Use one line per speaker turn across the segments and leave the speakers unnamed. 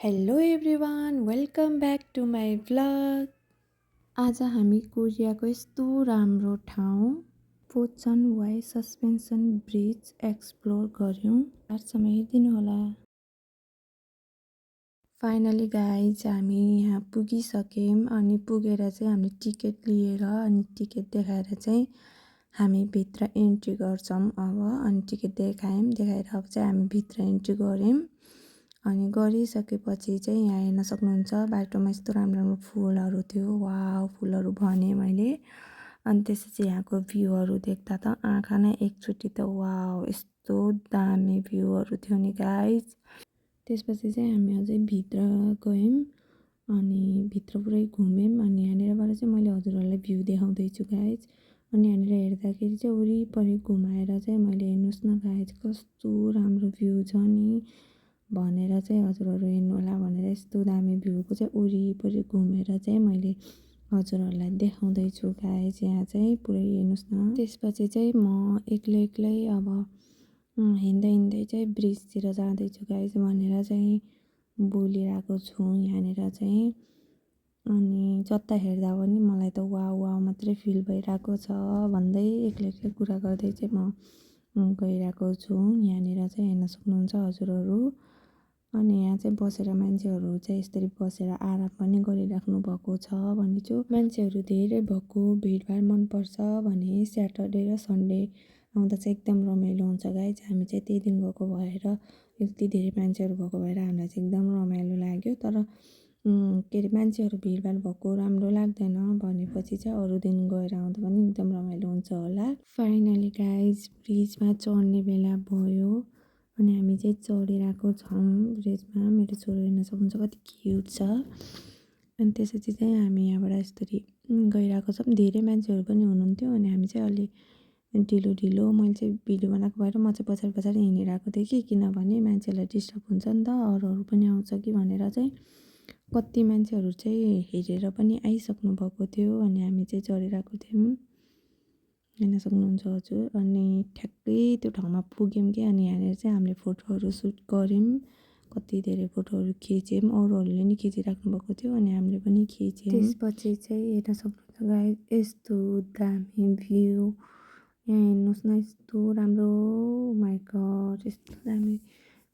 Hello everyone welcome back to my vlog. आज हामी कोरियाको यस्तो राम्रो ठाउँ Pocheon Y suspension bridge explore गऱ्यौँ। लास्टसम्म हेरिदिनु होला। फाइनली गाइज हामी यहाँ पुगिसक्यौँ अनि पुगेर चाहिँ हामीले टिकट लिएर अनि टिकट देखाएर चाहिँ हामी भित्र इन्ट्री गर्छौँ अब। अनि टिकट देखाएर अब चाहिँ हामी भित्र इन्ट्री गऱ्यौँ। अनि गरिसकेपछि चाहिँ यहाँ हेर्न सक्नुहुन्छ बाटोमा यस्तो राम्रो राम्रो फुलहरू थियो। वाउ, फुलहरू भने मैले। अनि त्यसपछि यहाँको भ्यूहरू देख्दा त आँखा नै एकचोटि त वाउ, यस्तो दामी भ्यूहरू थियो नि गाइज। त्यसपछि चाहिँ हामी अझै भित्र गयौँ अनि भित्र पुरै घुम्यौँ। अनि यहाँनिरबाट चाहिँ मैले हजुरहरूलाई भ्यू देखाउँदैछु गाइज। अनि यहाँनिर हेर्दाखेरि चाहिँ वरिपरि घुमाएर चाहिँ मैले हेर्नुहोस् न गाइज कस्तो राम्रो भ्यू छ नि भनेर चाहिँ हजुरहरू हेर्नु होला भनेर यस्तो दामी भ्यूको चाहिँ वरिपरि घुमेर चाहिँ मैले हजुरहरूलाई देखाउँदैछु गाइज। यहाँ चाहिँ पुरै हेर्नुहोस् न। त्यसपछि चाहिँ म एक्लै अब हिँड्दै चाहिँ ब्रिजतिर जाँदैछु गाइज भनेर चाहिँ बोलिरहेको छु यहाँनिर चाहिँ। अनि जता हेर्दा पनि मलाई त वाउ वाउ मात्रै फिल भइरहेको छ भन्दै एक्लै कुरा गर्दै चाहिँ म गइरहेको छु। यहाँनिर चाहिँ हेर्न सक्नुहुन्छ हजुरहरू। अनि यहाँ चाहिँ बसेर मान्छेहरू चाहिँ यसरी बसेर आराम पनि गरिराख्नु भएको छ भन्दैछु। मान्छेहरू धेरै भएको भिडभाड मनपर्छ भने स्याटरडे र सन्डे आउँदा चाहिँ एकदम रमाइलो हुन्छ गाइज। हामी चाहिँ त्यही दिन गएको भएर यति धेरै मान्छेहरू भएको भएर हामीलाई चाहिँ एकदम रमाइलो लाग्यो। तर के अरे मान्छेहरू भिडभाड भएको राम्रो लाग्दैन भनेपछि चाहिँ अरू दिन गएर आउँदा पनि एकदम रमाइलो हुन्छ होला। फाइनली गाइज ब्रिजमा चढ्ने बेला भयो अनि हामी चाहिँ चढिरहेको छौँ ब्रिजमा। मेरो छोरो हेर्न सक्नुहुन्छ कति क्युट छ। अनि त्यसपछि चाहिँ हामी यहाँबाट यसरी गइरहेको छौँ। धेरै मान्छेहरू पनि हुनुहुन्थ्यो अनि हामी चाहिँ अलि ढिलो मैले चाहिँ भिडियो बनाएको भएर म चाहिँ पछाडि हिँडिरहेको थिएँ कि किनभने मान्छेलाई डिस्टर्ब हुन्छ नि त अरूहरू पनि आउँछ कि भनेर चाहिँ। कति मान्छेहरू चाहिँ हेरेर पनि आइसक्नु भएको थियो अनि हामी चाहिँ चढिरहेको थियौँ हेर्न सक्नुहुन्छ हजुर। अनि ठ्याक्कै त्यो ठाउँमा पुग्यौँ कि अनि यहाँनिर चाहिँ हामीले फोटोहरू सुट गऱ्यौँ। कति धेरै फोटोहरू खिच्यौँ, अरूहरूले नि खिचिराख्नु भएको थियो अनि हामीले पनि खिच्यौँ। त्यसपछि चाहिँ हेर्न सक्नुहुन्छ गाइस यस्तो दामी भ्यू। यहाँ हेर्नुहोस् न यस्तो राम्रो, माई गड यस्तो दामी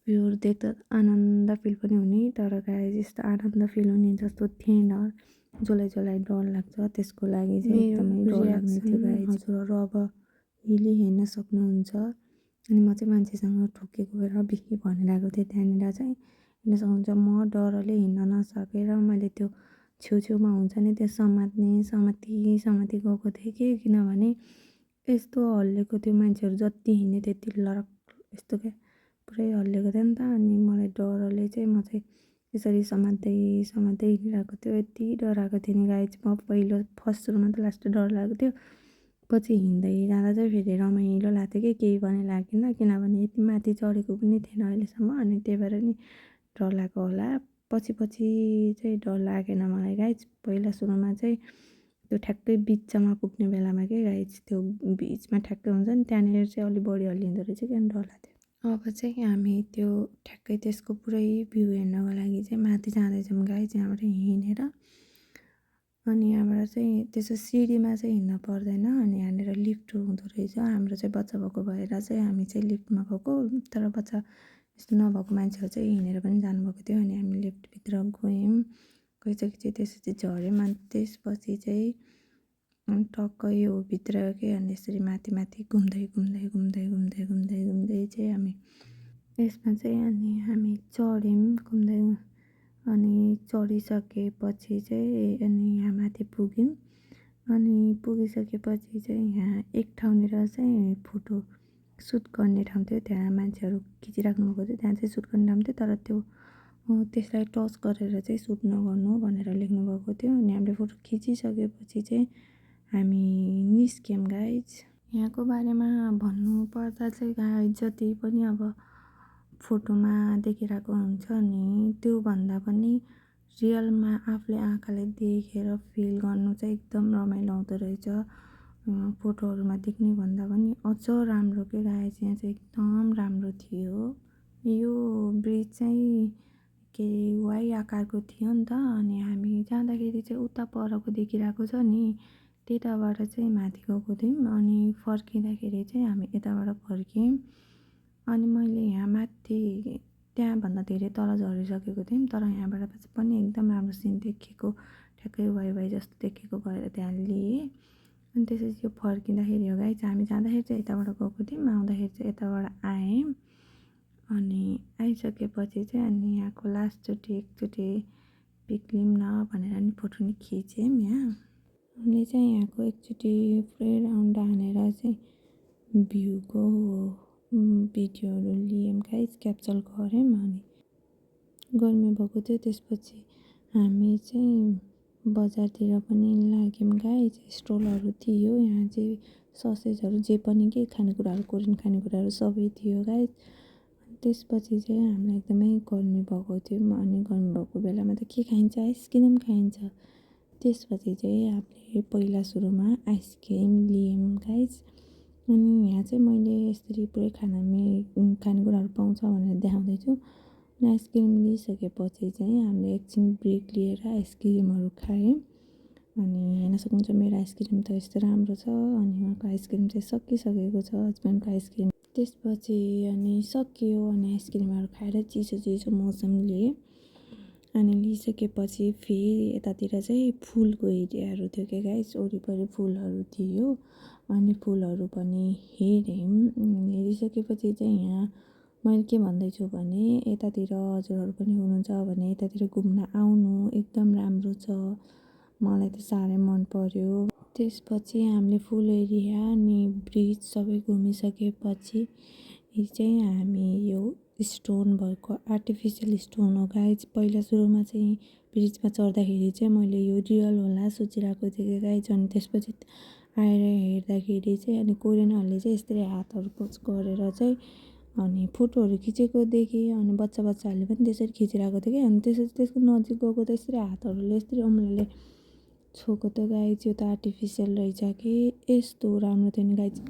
भ्यूहरू देख्दा आनन्द फिल पनि हुने। तर गाइस यस्तो आनन्द फिल हुने जस्तो थिएन। जसलाई डर लाग्छ त्यसको लागि चाहिँ एकदमै डर लाग्ने थियो गाइस। हजुरहरू अब हिली हेर्न सक्नुहुन्छ। अनि म चाहिँ मान्छेसँग ठोकेको भएर बिहे भनिरहेको थिएँ त्यहाँनिर चाहिँ हेर्न सक्नुहुन्छ। म डरले हिँड्न नसकेर मैले त्यो छेउमा हुन्छ नि त्यो समाती गएको थिएँ कि किनभने यस्तो हल्लेको थियो मान्छेहरू जति हिँड्ने त्यति लडक यस्तो क्या पुरै हल्लेको थियो नि त। अनि मलाई डरले चाहिँ म चाहिँ यसरी समात्दै हिँडिरहेको थियो। यति डराएको थिएँ नि गाइज म पहिलो फर्स्ट सुरुमा त लास्ट डर लागेको थियो। पछि हिँड्दै जाँदा चाहिँ फेरि रमाइलो लाग्थ्यो कि केही पनि लागेन किनभने यति माथि चढेको पनि थिएन अहिलेसम्म। अनि त्यही भएर नि डर लागेको होला। पछि चाहिँ डर लागेन मलाई गाइज। पहिला सुरुमा चाहिँ त्यो ठ्याक्कै बिचमा पुग्ने बेलामा के गाइज त्यो बिचमा ठ्याक्कै हुन्छ नि त्यहाँनिर चाहिँ अलिक बढी हल्लिँदो रहेछ कि अनि डर लाग्थ्यो। अब चाहिँ हामी त्यो ठ्याक्कै त्यसको पुरै भ्यू हेर्नको लागि चाहिँ माथि जाँदैछौँ गाइज यहाँबाट हिँडेर। अनि यहाँबाट चाहिँ त्यसो सिँढीमा चाहिँ हिँड्न पर्दैन अनि यहाँनिर लिफ्ट हुँदो रहेछ। हाम्रो चाहिँ बच्चा भएको भएर चाहिँ हामी चाहिँ लिफ्टमा गएको। तर बच्चा यस्तो नभएको मान्छेहरू चाहिँ हिँडेर पनि जानुभएको थियो। अनि हामी लिफ्टभित्र गइसकेपछि त्यसपछि झऱ्यौँ। अनि त्यसपछि चाहिँ टक्कै यो भित्र के अनि यसरी माथि घुम्दै चाहिँ हामी यसमा चाहिँ अनि हामी चढ्यौँ घुम्दै। अनि चढिसकेपछि चाहिँ अनि यहाँ माथि पुग्यौँ। अनि पुगिसकेपछि चाहिँ यहाँ एक ठाउँनिर चाहिँ फोटो सुट गर्ने ठाउँ थियो। त्यहाँ मान्छेहरू खिचिराख्नु भएको थियो। त्यहाँ चाहिँ सुट गर्ने ठाउँ थियो तर त्यो त्यसलाई टच गरेर चाहिँ सुट नगर्नु भनेर लेख्नुभएको थियो। अनि हामीले फोटो खिचिसकेपछि चाहिँ हामी निस्क्यौँ गाइज। यहाँको बारेमा भन्नुपर्दा चाहिँ गाइज जति पनि अब फोटोमा देखिरहेको हुन्छ नि त्योभन्दा पनि रियलमा आफूले आँखाले देखेर फिल गर्नु चाहिँ एकदम रमाइलो आउँदो रहेछ। फोटोहरूमा देख्ने भन्दा पनि अझ राम्रो के गाइज। यहाँ चाहिँ एकदम राम्रो थियो। यो ब्रिज चाहिँ के अरे वाइ आकारको थियो नि त। अनि हामी जाँदाखेरि चाहिँ उता परको देखिरहेको छ नि, त्यताबाट चाहिँ माथि गएको थियौँ। अनि फर्किँदाखेरि चाहिँ हामी यताबाट फर्क्यौँ। अनि मैले यहाँ माथि त्यहाँभन्दा धेरै तल झरिसकेको थियौँ, तर यहाँबाट पनि एकदम राम्रो सिन देखेको, ठ्याक्कै वाइ वाइ जस्तो देखेको भएर त्यहाँ लिएँ। अनि त्यसपछि यो फर्किँदाखेरि हो गाइस, हामी जाँदाखेरि चाहिँ यताबाट गएको थियौँ, आउँदाखेरि चाहिँ यताबाट आयौँ। अनि आइसकेपछि चाहिँ अनि यहाँको लास्टचोटि एकचोटि पिक लिऊँ न भनेर नि फोटो नि खिच्यौँ यहाँ। हामीले चाहिँ यहाँको एकचोटि पुरै राउन्ड हानेर चाहिँ भ्यूको भिडियोहरू लियौँ गाइस, क्याप्चर गऱ्यौँ। अनि गर्मी भएको थियो, त्यसपछि हामी चाहिँ बजारतिर पनि लाग्यौँ गाइस। स्टलहरू थियो यहाँ चाहिँ, ससेजहरू जे पनि के खानेकुराहरू, कोरियन खानेकुराहरू सबै थियो गाइस। त्यसपछि चाहिँ हामीलाई एकदमै गर्मी भएको थियो। अनि गर्मी भएको बेलामा त के खाइन्छ, आइसक्रिम खाइन्छ। त्यसपछि चाहिँ हामीले पहिला सुरुमा आइसक्रिम लियौँ गाइस। अनि यहाँ चाहिँ मैले यसरी पुरै खानेकुराहरू पाउँछ भनेर देखाउँदैछु। आइसक्रिम लिइसकेपछि चाहिँ हामीले एकछिन ब्रेक लिएर आइसक्रिमहरू खायौँ। अनि हेर्न सक्नुहुन्छ मेरो आइसक्रिम त यस्तो राम्रो छ। अनि उहाँको आइसक्रिम चाहिँ सकिसकेको छ, हस्बेन्डको आइसक्रिम। त्यसपछि अनि सकियो। अनि आइसक्रिमहरू खाएर चिसो चिसो मौसम लिएँ। अनि लिइसकेपछि फेरि यतातिर चाहिँ फुलको एरियाहरू थियो क्या गाइस, वरिपरि फुलहरू थियो। अनि फुलहरू पनि हेऱ्यौँ। हेरिसकेपछि चाहिँ यहाँ मैले के भन्दैछु भने, यतातिर हजुरहरू पनि हुनुहुन्छ भने यतातिर घुम्न आउनु, एकदम राम्रो छ, मलाई त साह्रै मन पर्यो। त्यसपछि हामीले फुल एरिया अनि ब्रिज सबै घुमिसकेपछि चाहिँ हामी यो स्टोन भएको आर्टिफिसियल स्टोन हो गाइस। पहिला सुरुमा चाहिँ ब्रिजमा चढ्दाखेरि चाहिँ मैले यो रियल होला सोचिरहेको थिएँ गाइस। अनि त्यसपछि आएर हेर्दाखेरि चाहिँ अनि कोरियनहरूले चाहिँ यसरी हातहरू पोज गरेर चाहिँ अनि फोटोहरू खिचेको देखेँ। अनि बच्चाहरूले पनि त्यसरी खिचिरहेको थियो कि। अनि त्यसपछि त्यसको नजिक गएको त यसरी हातहरूले यसरी औँलाले छोएको त गाइस, यो त आर्टिफिसियल रहेछ कि। यस्तो राम्रो थियो नि गाइस,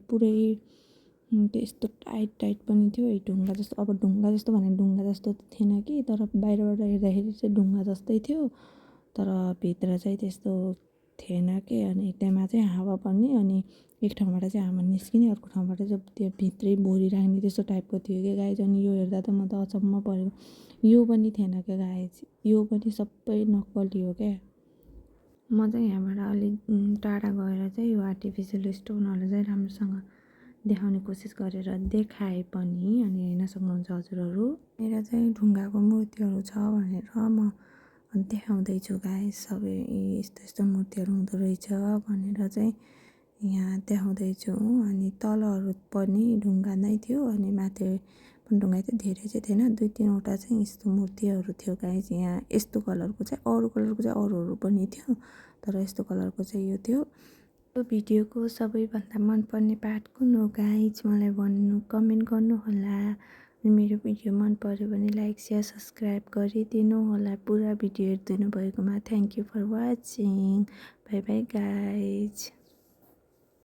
पुरै त्यस्तो टाइट पनि थियो। ढुङ्गा जस्तो, अब ढुङ्गा जस्तो भने ढुङ्गा जस्तो त थिएन कि, तर बाहिरबाट हेर्दाखेरि चाहिँ ढुङ्गा जस्तै थियो, तर भित्र चाहिँ त्यस्तो थिएन कि। अनि त्यहाँ चाहिँ हावा पनि, अनि एक ठाउँबाट चाहिँ हावा निस्किने, अर्को ठाउँबाट चाहिँ त्यो भित्रै बोरी राख्ने, त्यस्तो टाइपको थियो क्या गाइस। अनि यो हेर्दा त म त अचम्म परेँ, यो पनि थिएन क्या गाइस, यो पनि सबै नक्कली हो क्या। म चाहिँ यहाँबाट अलिक टाढा गएर चाहिँ यो आर्टिफिसियल स्टोनहरू चाहिँ राम्रोसँग देखाउने कोसिस गरेर देखाएँ पनि। अनि हेर्न सक्नुहुन्छ हजुरहरू, मेरो चाहिँ ढुङ्गाको मूर्तिहरू छ भनेर म देखाउँदैछु गाइस। सबै यस्तो यस्तो मूर्तिहरू हुँदो रहेछ भनेर चाहिँ यहाँ देखाउँदैछु। अनि तलहरू पनि ढुङ्गा नै थियो, अनि माथि पनि ढुङ्गा थियो, धेरै चाहिँ थिएन, 2-3वटा चाहिँ यस्तो मूर्तिहरू थियो गाइस। यहाँ यस्तो कलरको चाहिँ, अरू कलरको चाहिँ अरूहरू पनि थियो, तर यस्तो कलरको चाहिँ यो थियो। यो भिडियोको सबैभन्दा मनपर्ने पार्ट कुन हो गाइस, मलाई भन्नु, कमेन्ट गर्नुहोला। मेरो भिडियो मन पर्यो भने लाइक शेयर सब्सक्राइब गरिदिनु होला। पुरा भिडियो हेरिदिनु भएकोमा thank you for watching. Bye bye guys.